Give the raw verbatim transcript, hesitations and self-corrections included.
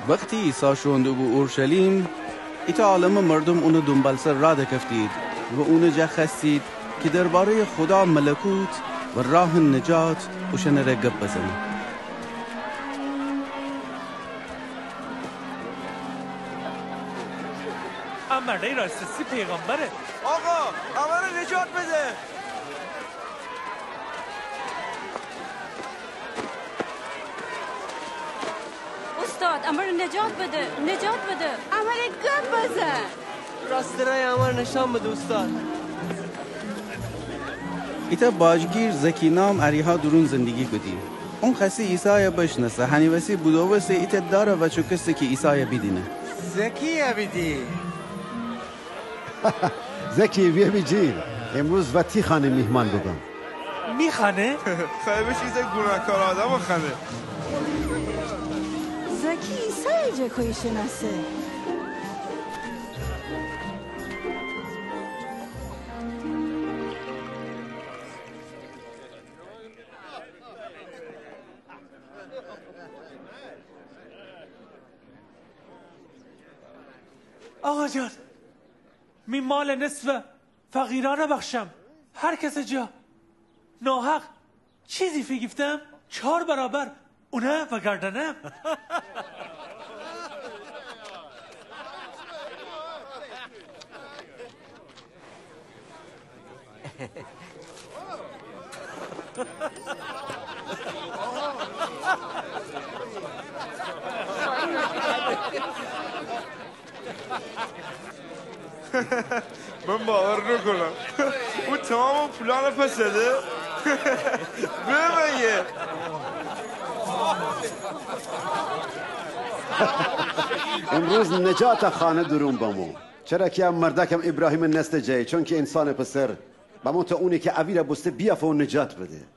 وختی عیسی شوئون دوبو اورشلیم، ایتأ عالمٚ مردوم اونٚ دونبالسر راه دکفتید و اونٚ جا خوأستید کی درباره‌یٚ خودا ملکوت و راهٚ نجات اوشأنٚره گب بزنه. ا مردأی راستی پیغمبره. آقا، امره نجات بده. اوستاد، امره نجات بده، نجات بده. امره گب بزن. راستٚ رأی امره نیشأن بده اوستاد. ایتأ باجگیر زکی نام اریحا دورون زندگی کودی. اون خوأستی عیسای بشنأسه، هنٚ وسی بودوسته ایتأ دارٚ وأچوکسته کی عیسای بیدینه. زکی بیدی. زکی، بیه بیجیر. امروز وأ تی خانه میهمان بوبم. می خانه؟ خأیه بشه ایتأ گوناهکار آدمٚ خانه. زکی عیسای جه کویه شنأسه؟ آقا جان، می مالٚ نصفه فقیرأنه بخشم. هر کسٚ جا ناحق چیزی فیگیفتم، چار برابر اونه وأگردأنم. من باور نوکونم. او تمام پولأنه پس ده. بمه یه. امروز نجات ا خانه دورون بمو. چرا کی ا مردأکم ایبراهیمٚ نسلٚ جه، چونکی انسانٚ پسر بمو تا اونی کی اویره بوسته بیأفه و نجات بده.